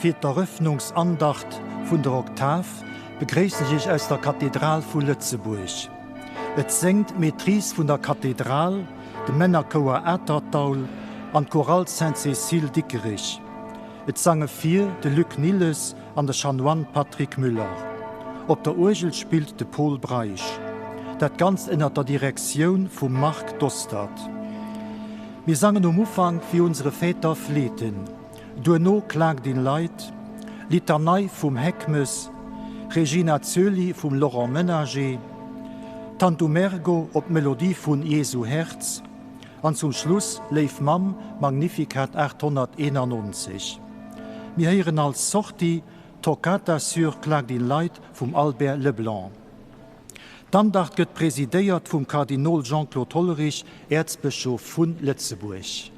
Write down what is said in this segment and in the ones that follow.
Fir d'Eröffnungsandacht vun der Oktav begréissen ech Iech aus der Kathedral vu Lëtzebuerg. Et séngt d'Maîtrise vun der Kathedral, de Männerchouer Atertdaul an d'Chorale Sainte-Cécile Dikerich. Et sange vir de Luc Nilles an de Chanoine Patrick Müller. Op der Uergel spillt de Pol Breisch. Dat Ganzt ënnert der Direktioun vum Marc Dostert. Mir sangen um Ufank Wie unsere Väter flehten, duerno Klagt in Leid, Litanei vum Heckmes, Regina Coeli vum Laurent Menager, Tantum ergo op d'Melodie vun Jesu Herz an zum Schluss Léif Mamm, Magnificat 891. Mir héieren als Sortie Toccata sur Klagt in Leid vum Albert Leblanc. D'Andacht gëtt presidéiert vum Kardinol Jean-Claude Hollerich, Äerzbëschof vu Lëtzebuerg.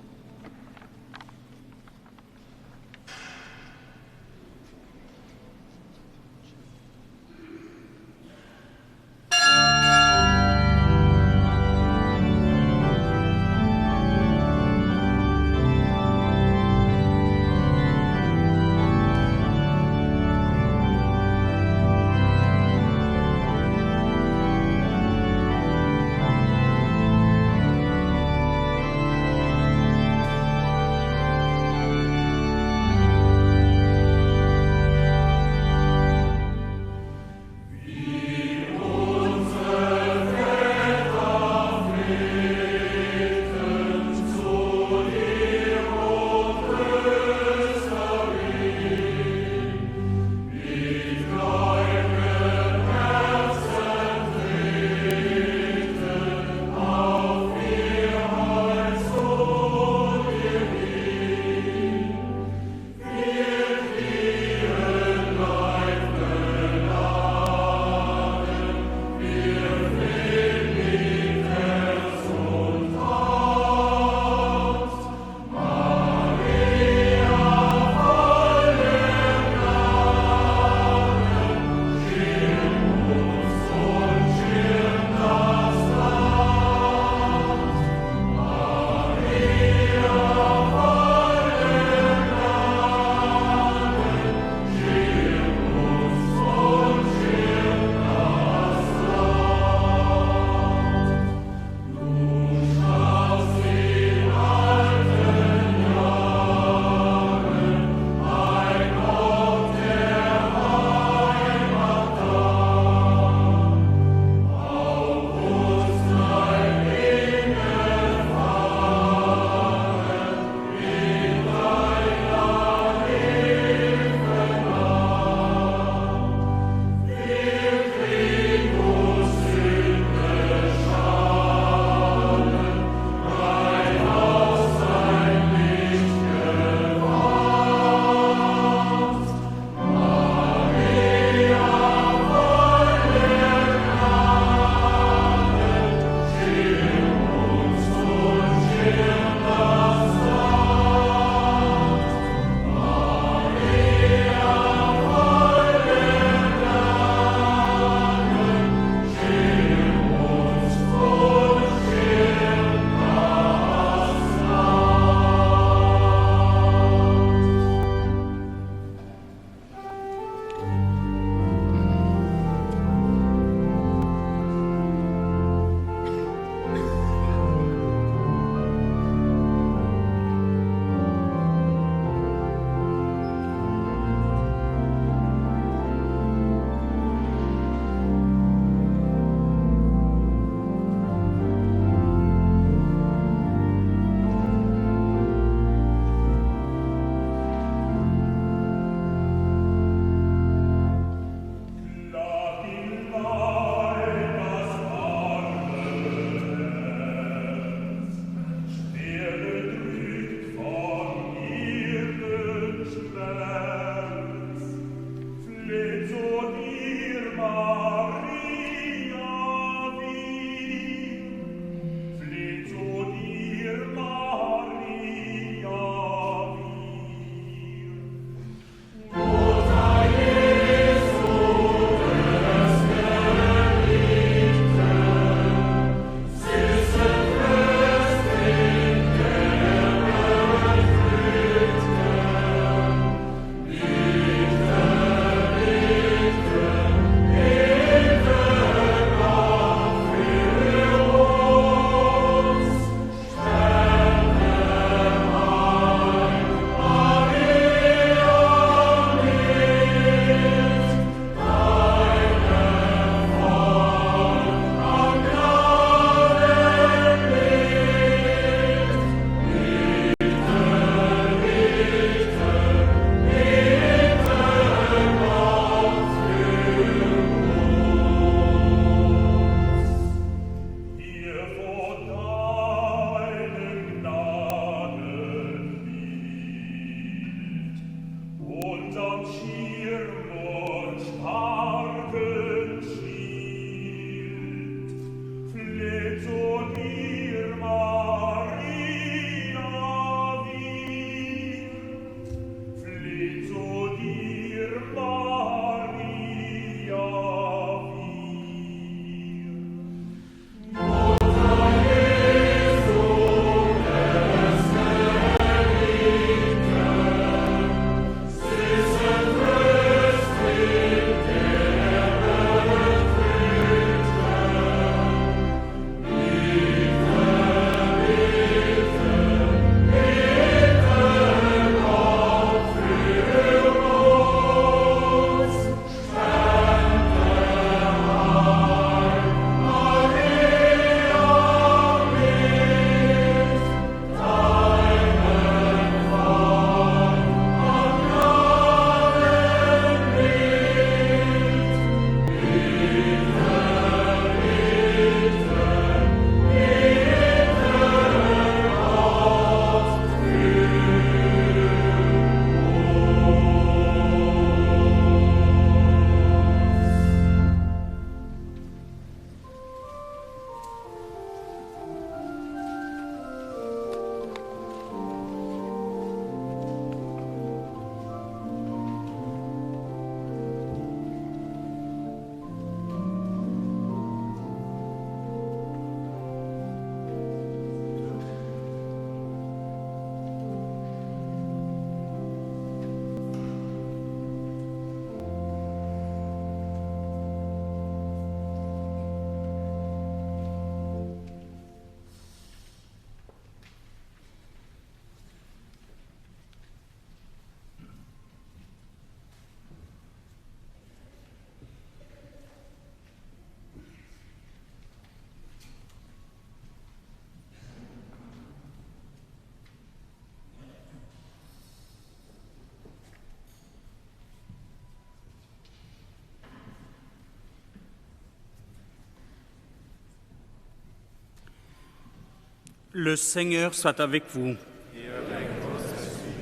Le Seigneur soit avec vous. Et avec votre esprit.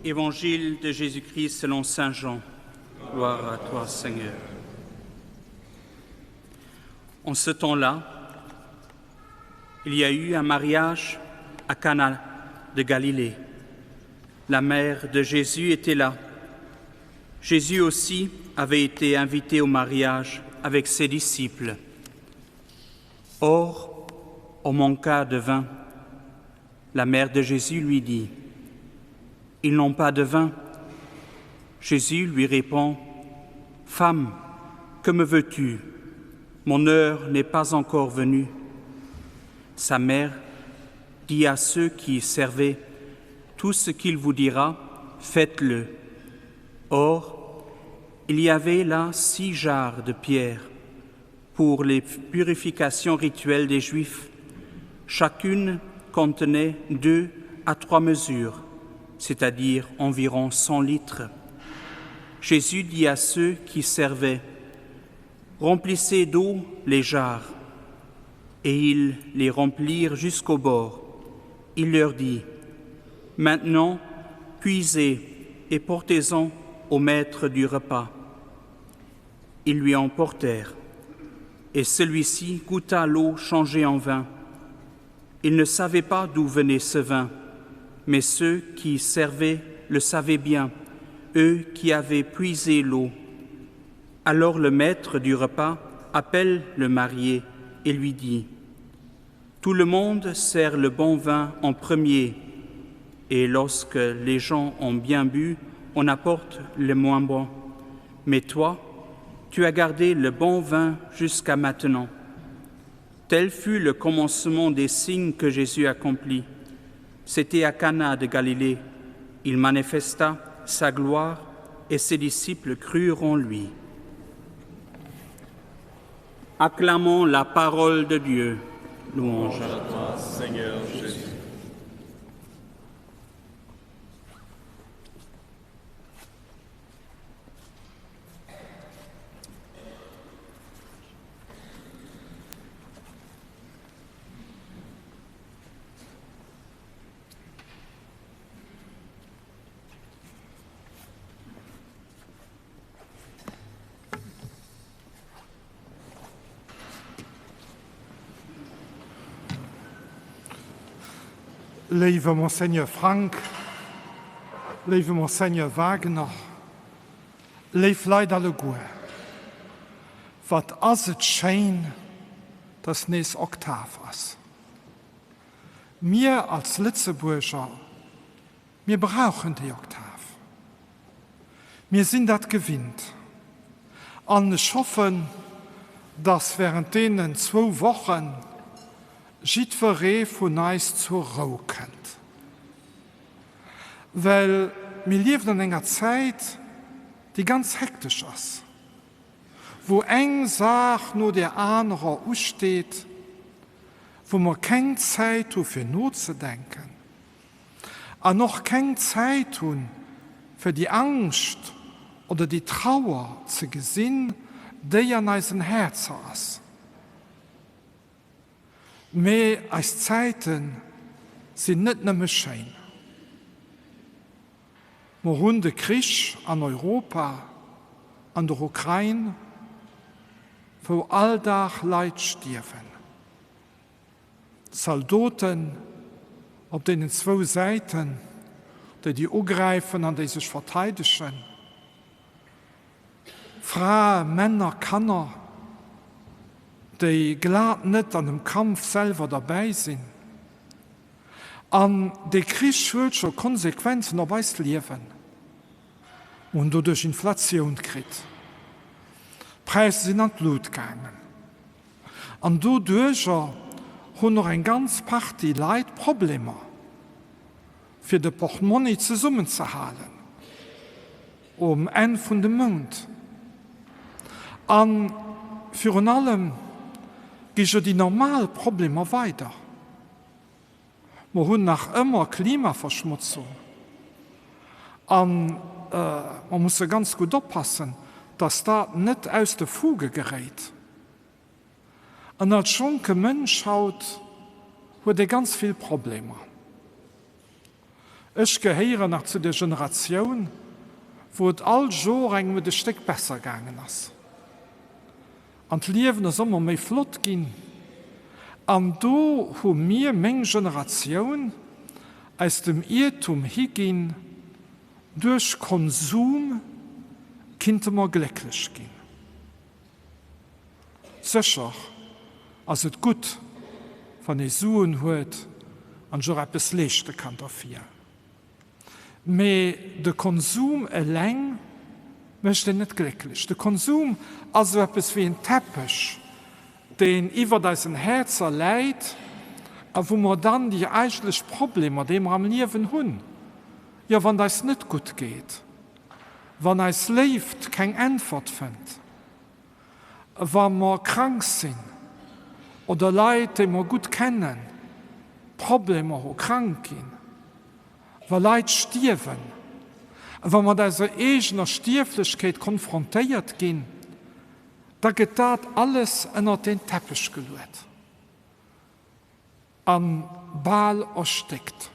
Évangile de Jésus-Christ selon Saint Jean. Gloire à toi, Seigneur. En ce temps-là, il y a eu un mariage à Cana de Galilée. La mère de Jésus était là. Jésus aussi avait été invité au mariage avec ses disciples. Or, on manqua de vin. La mère de Jésus lui dit: Ils n'ont pas de vin. Jésus lui répond: Femme, que me veux-tu? Mon heure n'est pas encore venue. Sa mère dit à ceux qui servaient: Tout ce qu'il vous dira, faites-le. Or, il y avait là six jarres de pierre pour les purifications rituelles des Juifs. Chacune contenait deux à trois mesures, c'est-à-dire environ cent litres. Jésus dit à ceux qui servaient: Remplissez d'eau les jarres. Et ils les remplirent jusqu'au bord. Il leur dit: Maintenant, puisez et portez-en au maître du repas. Ils lui en portèrent, et celui-ci goûta l'eau changée en vin. Il ne savait pas d'où venait ce vin, mais ceux qui servaient le savaient bien, eux qui avaient puisé l'eau. Alors le maître du repas appelle le marié et lui dit: Tout le monde sert le bon vin en premier, et lorsque les gens ont bien bu, on apporte le moins bon. Mais toi, tu as gardé le bon vin jusqu'à maintenant. Tel fut le commencement des signes que Jésus accomplit. C'était à Cana de Galilée. Il manifesta sa gloire et ses disciples crurent en lui. Acclamons la parole de Dieu. Louange à toi, Seigneur Jésus. Léiwe Monseigneur Frank, léiwe Monseigneur Wagner, léif Leit alleguer, wat ass et schéin, dass nees Oktav ass. Mir als Lëtzebuerger, mir brauchen déi Oktav. Mir sinn dat gewinnt. An ech hoffen, dass während deenen zwou Woche jiddweree vun eis zur Rou kënnt. Well mir liewen an enger Zäit, déi ganz hektesch ass, wou eng Saach no där anerer usteet, wou mer keng Zäit hu fir nozedenken an och keng Zäit hunn, fir déi Angscht oder déi Trauer ze gesinn, déi an eisen Häerzer ass. Mee eis Zäite sinn net nëmme schéin. Mer hunn de Krich an Europa, an der Ukrain, wou all Dag Leit stierwen. Zaldoten op deenen zwou Säiten, déi déi ugräifen an déi sech verteidegen, Frae, Männer, Kanner, déi glat net an dem Kampf selwer derbäi sinn. An dee Krich huet scho Konsequenzen op eist Liewen. Mer hunn doduerch Inflatioun kritt, d'Präisser sinn an d'Lut gaangen. An doduercher hunn och eng ganz Partie Leit Problemer, fir de Portmonni zesummenzehalen um Enn vun dem Mount. A virun allem gi jo déi normal Problemer weider. Mer hunn nach ëmmer Klimaverschmotzung a mer musse ganz gutt oppassen, dass dat net aus de Fuge geréit. An als jonke Mënsch haut. huet ee ganz vill Problemer. Ech gehéieren nach zu der Generatioun, wou et all Jor engem et e Stéck besser gaangen ass. An d'Liewen ass ëmmer méi flott ginn. An do hu mir, meng Generatioun, eis dem Iertum higinn, duerch Konsum kinnte mer glécklech ginn. Sécher ass et gutt, wann ee Suen huet an sech och eppes leeschte kann derfir. Mee de Konsum eleng mécht een net glécklech. De Konsum ass esou eppes wéi en Teppech, deen iwwert eisen Häerzer läit a wou mer dann déi eigentlech Problemer, déi mer am Liewen hunn, jo wann et eis net gutt geet, wann eis Léift keng Äntwert fënnt, wa mer krank sinn oder Leit, déi mer gutt kennen, Problemer hu, krank ginn, wa Leit stierwen, wa mer mat eiser eegener Stierflechkeet konfrontéiert ginn, da gëtt dat alles ënnert den Teppech geluet a bal erstéckt.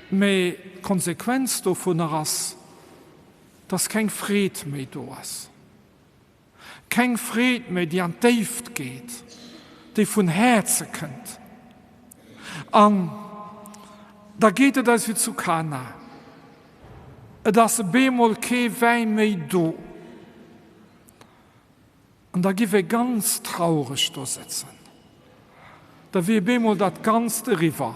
Mee d'Konsequenz dovunner ass, dass keng Freed méi do ass. Keng Freed méi, déi an d'Déift geet, déi vun Häerze kënnt. An da geet et eis wéi zu Kana. Et ass bemol kee Wäin méi do. An da giff ee ganz traureg do sëtzen. Da wier bemol dat Ganzt eriwwer,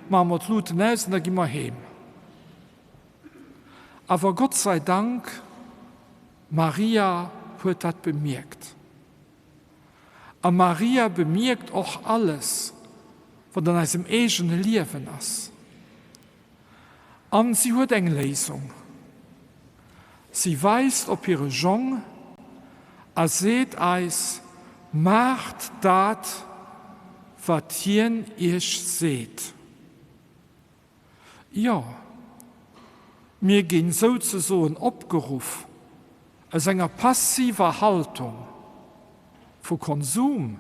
maache mer d'Luten aus an da gi mer heem. Awer Gott sei Dank, Maria huet dat bemierkt. A Maria bemierkt och alles, wat an eisem eegene Liewen ass. An si huet eng Léisung. Si weist op hire Jong a seet eis, Maacht dat, wat hien iech seet. Jo, mir ginn souzesoen opgeruff, aus enger passiver Haltung vu Konsum,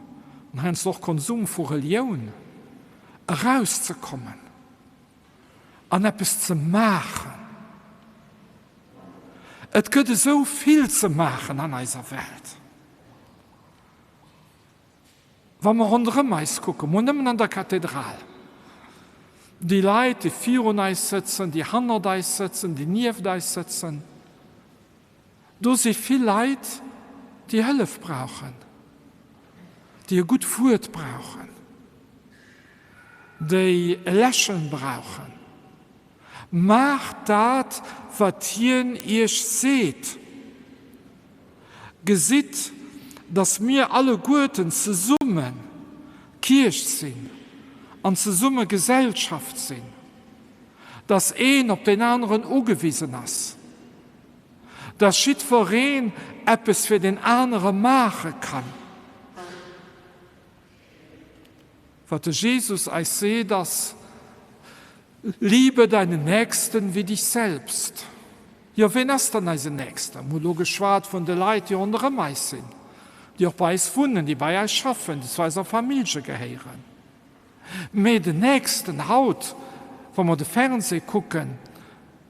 an heiansdo och Konsum vu Relioun, erauszekommen an eppes ze maachen. Et gëtt esou vill ze maachen an eiser Welt. Wa mer ronderëm eis kucken, mol nëmmen an der Kathedral, déi Leit, déi virun eis sëtzen, déi hannert eis sëtzen, déi nieft eis sëtzen, do si vill Leit, déi Hëllef brauchen, déi e gutt Wuert brauchen, déi e Lächeln brauchen. Maacht dat, wat hien iech seet. Gesitt, datt mir alleguerten zesumme Kierch sinn an zesumme Gesellschaft sinn, datt een op deen aneren ugewisen ass, datt jiddwereen eppes fir deen anere maache kann. Wat de Jesus eis seet ass, Liebe deinen Nächsten wie dich selbst. Jo, ween ass dann eisen Nächster? Mir hu lo geschwat vun de Leit, déi ronderëm eis sinn, déi och bei eis wunnen, déi bei eis schaffen, déi zu eiser Famillje gehéieren. Mee den Nächsten haut, wa mer de Fernseh kucken,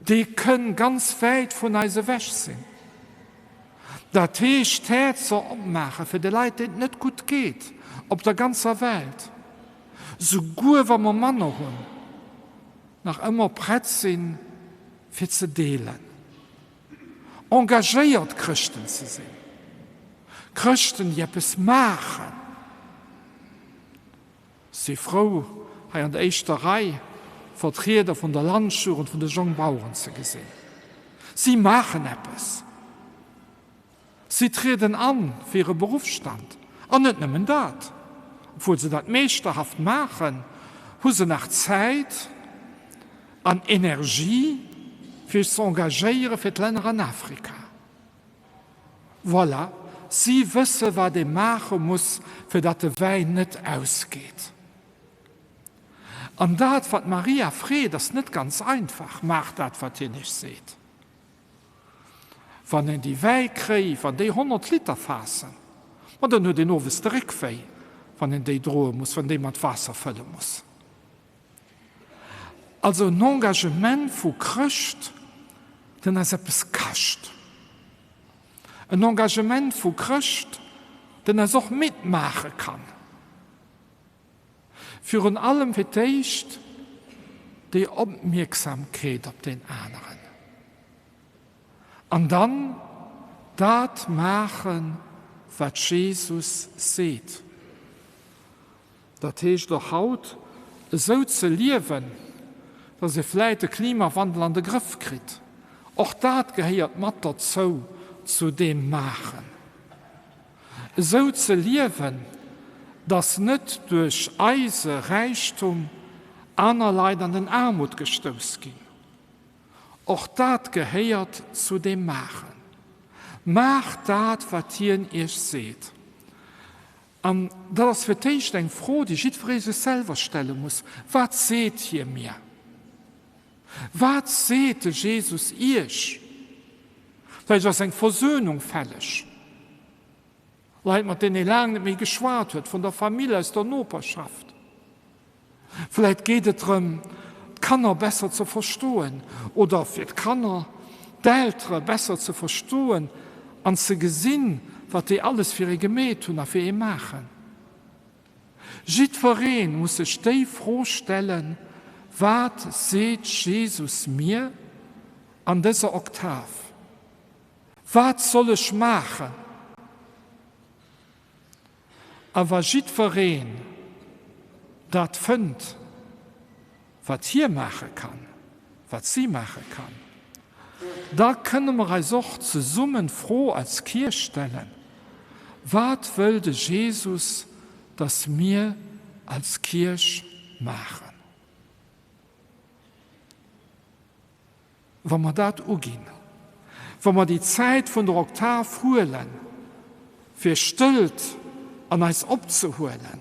dee kënn ganz wäit vun eis ewech sinn. Dat heescht, d'Häerzer opmaache fir de Leit, deenen et net gutt geet, op der ganzer Welt, souguer wa mer manner hunn, nach ëmmer prett sinn, fir ze deelen. Engagéiert Chrëschten ze sinn, Chrëschten, déi eppes maachen. Si frou, hei an der éischter Rei Vertrieder vun der Landjugend, vun de Jongbaueren ze gesinn. Si maachen eppes. Si trieden an fir hire Beruffsstand. An net nëmmen dat, obwuel se dat meeschterhaft maachen, hu se nach Zäit an Energie, fir sech ze engagéiere fir d'Länner an Afrika. Voilà, si wësse wat ee maache muss, fir datt de Wäin net ausgeet. An dat, wat d'Maria freet, ass net ganz einfach, Maacht dat, wat hien iech seet. Wann een déi Wäikréi, wann déi 100 Liter faassen, ma dann huet een owes de Réckwéi, Wann een déi droe muss, wann déi mat Waasser fëlle muss. Also en Engagement vu Chrëscht, den eis eppes kascht. En Engagement vu Chrëscht, den eis och midd maache kann. Virun allem fir d'éischt déi Opmierksamkeet op deen aneren. An dann dat maachen, wat Jesus seet. Dat heescht och haut esou ze liewen, dass ee vläit de Klimawandel an de Grëff kritt. Och dat gehéiert mat derzou, zu deem Maachen. Esou ze liewen, dass net duerch eise Räichtum aner Leit an den Aarmut gestouss ginn. Och dat gehéiert zu deem Maachen. Maacht dat, wat hien iech seet. An dat ass fir d'éischt eng Fro, déi jiddweree sech selwer stelle muss, Wat seet hie mir? Wat seet de Jesus iech? Vläicht ass eng Versönung fälleg. Leit, mat deenen ee laang net méi geschwat huet, vun der Famill, aus der Noperschaft. Vläit geet et drëm, d'Kanner besser ze verstoen oder fir d'Kanner d'Eltere besser ze verstoen an ze gesinn, wat déi alles fir ee gemeet hunn a fir ee maachen. Jiddweree muss sech déi Fro stellen, Wat seet Jesus mir an dëser Oktav? Wat soll ech maachen? A wa jiddwereen dat fënnt, wat hie maache kann, wat si maache kann, da kënne mer eis och zesummen d'Fro als Kierch stellen, Wat wëll de Jesus, dass mir als Kierch maachen? Wa mer dat uginn, wa mer déi Zäit vun der Oktav huelen, fir Stëllt an eis opzehuelen,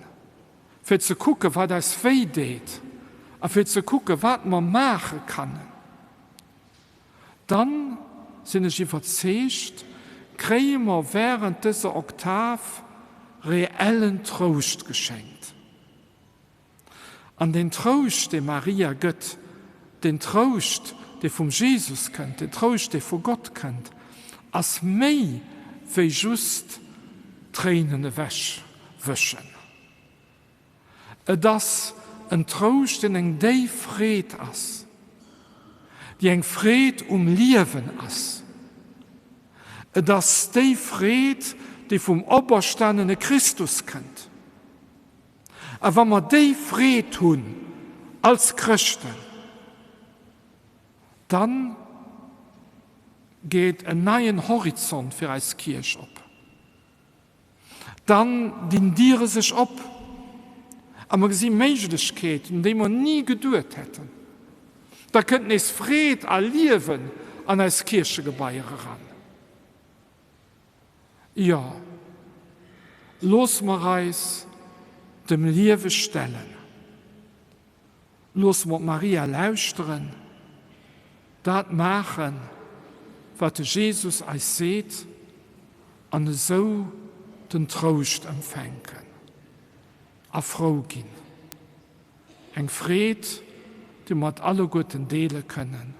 fir ze kucken, wat eis wéi deet a fir ze kucken, wat mer maache kannen, dann, sinn ech iwwerzeegt, kréie mer während dëser Oktav reellen Trouscht geschenkt. An deen Trouscht, dee Maria gëtt, deen Trouscht, dee vum Jesus kënnt, deen Trouscht, dee vu Gott kënnt, ass méi wéi just Tréinen ewech wëschen. Et ass en Trouscht, deen eng déif Freed ass, déi eng Freed um Liewen ass. Et ass déi Freed, déi vum operstanene Christus kënnt. A wa mer déi Freed hunn als Chrëschten, dann geet en neien Horizont fir eis Kierch op. Dann dinn Diere sech op a mer gesi Méiglechkeeten, un déi mer ni geduet hätten. Da kënnt nees Freed a Liewen an eis Kierchegebaier eran. Jo, loosse mer eis dem Liewe stellen. Loosse mer op Maria lauschteren, dat maachen, wat de Jesus eis seet, an esou den Trouscht empfänken a frou ginn. Eng Freed, déi mer mat alleguerten deele kënnen.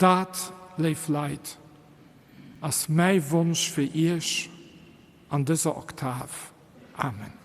Dat, léif Leit, ass mäi Wonsch fir Iech an dëser Oktav. Amen.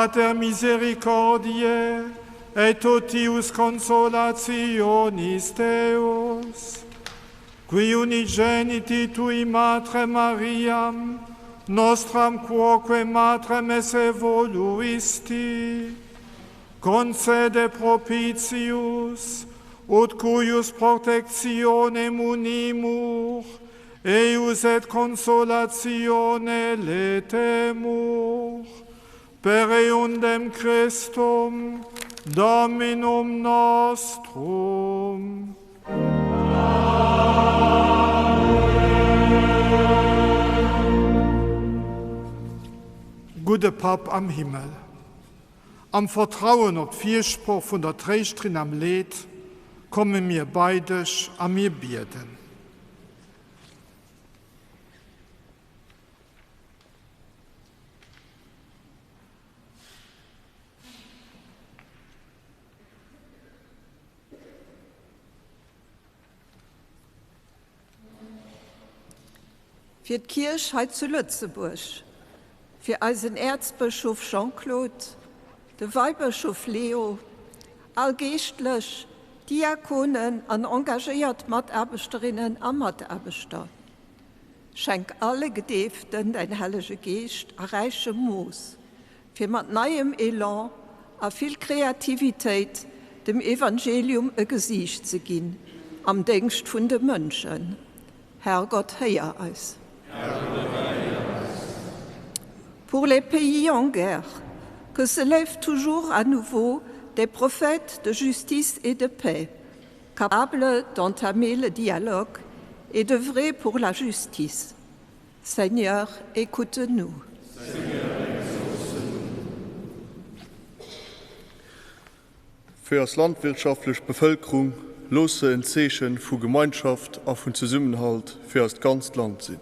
Pater misericordiae, et totius consolationis Deus, qui unigeniti tui Matre Mariam, nostram quoque Matrem esse voluisti, concede propitius, ut cuius protectionem unimur, eius et consolatione letemur, per eundem Christum Dominum nostrum. Gudde Papp am Himmel, am Vertrauen op d'Virsproch vun der Tréischterin am Leed komme mir bei dech a mir bieden. Fir d'Kierch hei zu Lëtzebuerg, fir eisen Äerzbëschof Jean-Claude, de Weibëschof Leo, all Geeschtlech, Diakonen an engagéiert Mataarbechterinnen a Mataarbechter. Schenk alle Gedeeften däin Hellege Geescht a räichem Mooss, fir mat neiem Elan a vill Kreativitéit dem Evangelium e Gesiicht ze ginn am Déngscht vun de Mënschen. Herrgott, héier eis. Pour les pays en guerre, que se lèvent toujours à nouveau des prophètes de justice et de paix, capables d'entamer le dialogue et d'œuvrer pour la justice. Seigneur, écoute-nous. Fir eis landwirtschaftlech Bevëlkerung, looss se en Zeeche vu Gemeinschaft a vun Zesummenhalt fir eist ganzt Land sinn.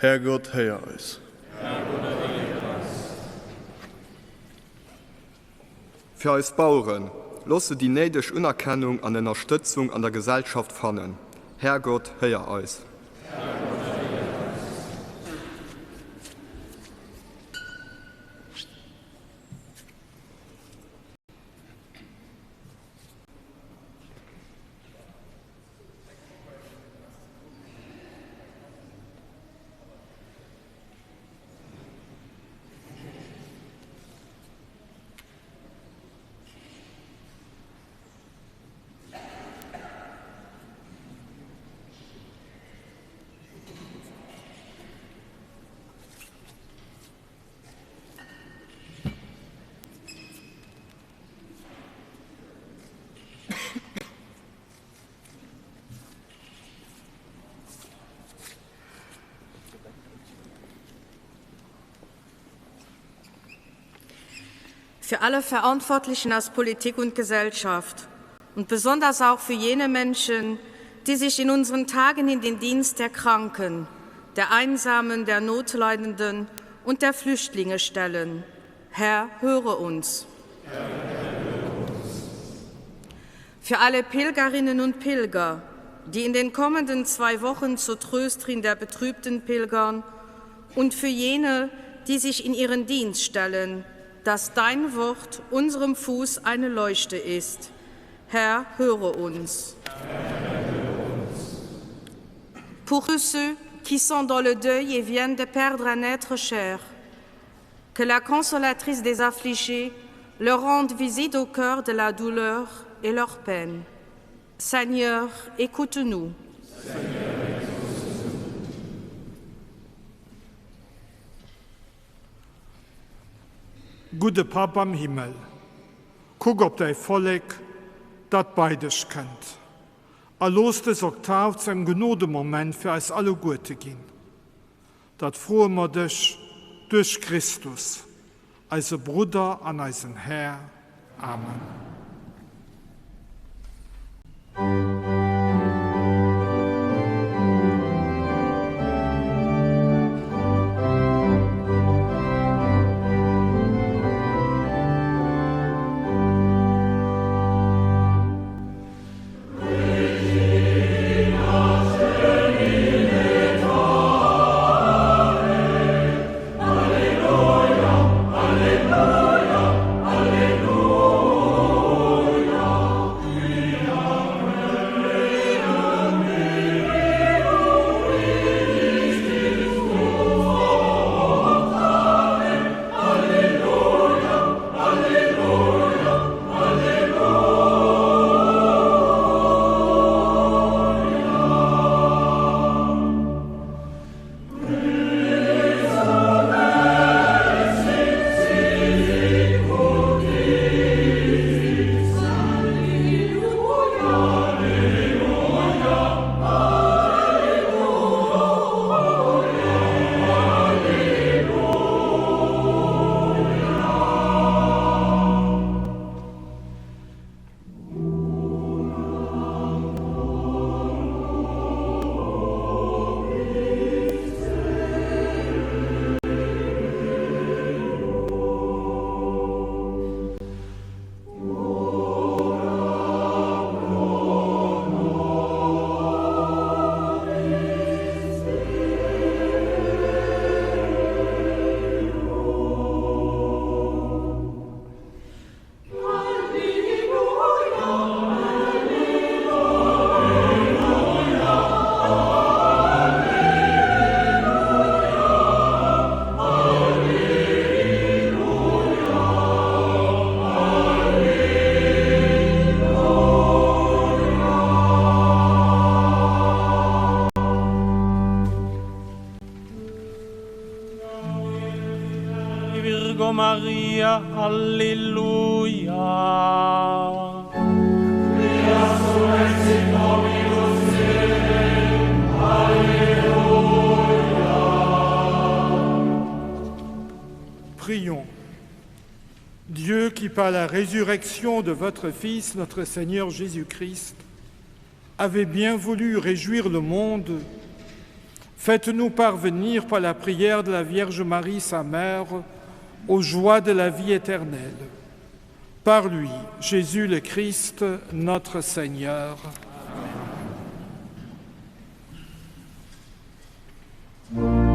Härgott, héier eis. Härgott, erhéier eis. Fir eis Baueren, looss se déi néideg Unerkennung an Ënnerstëtzung an der Gesellschaft fannen. Härgott, héier eis. Härgott, erhéier eis. Für alle Verantwortlichen aus Politik und Gesellschaft und besonders auch für jene Menschen, die sich in unseren Tagen in den Dienst der Kranken, der Einsamen, der Notleidenden und der Flüchtlinge stellen. Herr, höre uns. Für alle Pilgerinnen und Pilger, die in den kommenden zwei Wochen zur Tröstrin der betrübten Pilgern und für jene, die sich in ihren Dienst stellen, dass dein Wort unserem Fuß eine Leuchte ist. Herr, höre uns. Pour ceux qui sont dans le deuil et viennent de perdre un être cher, que la consolatrice des affligés leur rende visite au cœur de la douleur et leur peine. Seigneur, écoute-nous. Gudde Papp am Himmel, kuck op däi Vollek, dat bei dech kënnt, a looss dës Oktav zu engem Genodemoment fir eis alleguerte ginn. Dat froe mer dech duerch Christus, eise Brudder an eisen Här. Amen. Virgo Maria, Alleluia. Quia surrexit Dominus te, Alleluia. Prions. Dieu qui par la résurrection de votre Fils, notre Seigneur Jésus-Christ, avait bien voulu réjouir le monde, faites-nous parvenir par la prière de la Vierge Marie, sa mère, aux joies de la vie éternelle. Par lui, Jésus le Christ, notre Seigneur. Amen.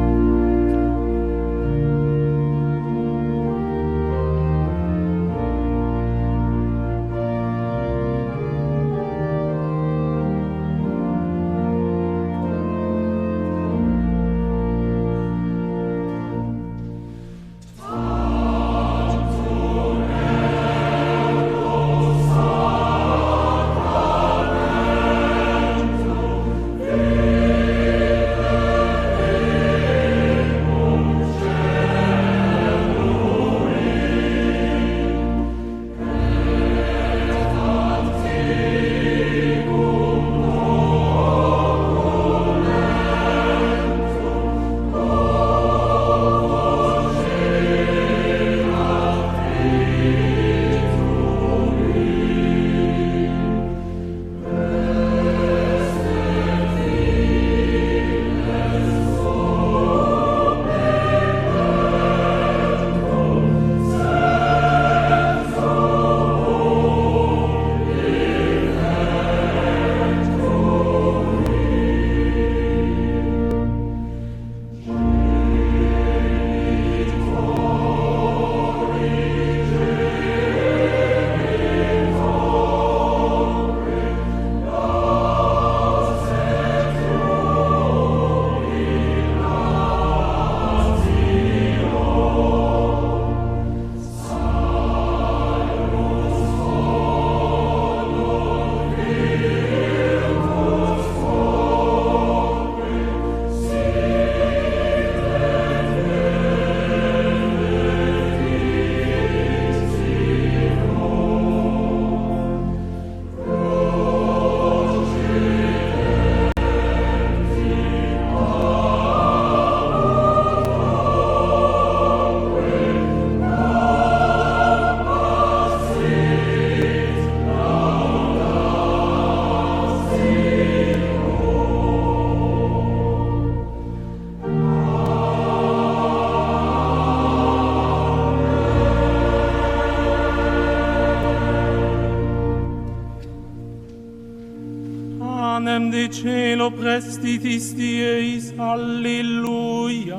Panem de cielo prestitis Dieis, Alleluia.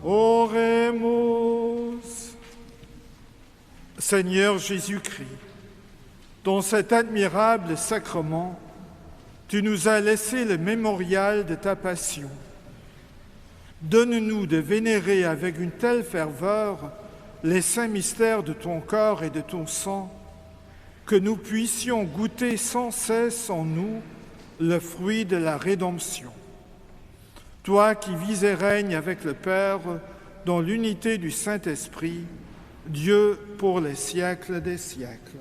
Oremus. Seigneur Jésus-Christ, dans cet admirable sacrement, tu nous as laissé le mémorial de ta passion. Donne-nous de vénérer avec une telle ferveur les saints mystères de ton corps et de ton sang, que nous puissions goûter sans cesse en nous le fruit de la rédemption. Toi qui vis et règnes avec le Père dans l'unité du Saint-Esprit, Dieu pour les siècles des siècles.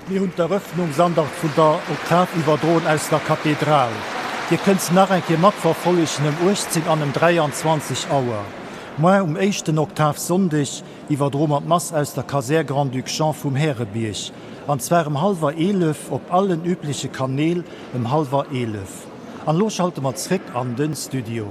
Mir hunn d'Eröffnungsandacht vun der Oktav iwwerdroen aus der Kathedral. Dir kënnt se nach eng Kéier matverfollegen ëm 18 an ëm 23 Auer. Moar um éischten Oktavsonndeg iwwerdroe mer d'Mass aus der Kasär Grand-Duc Jean vum Härebierg, an zwar ëm hallwer 11 op allen übleche Kaneel ëm hallwer 11. An elo schalte mer zréck an den Studio.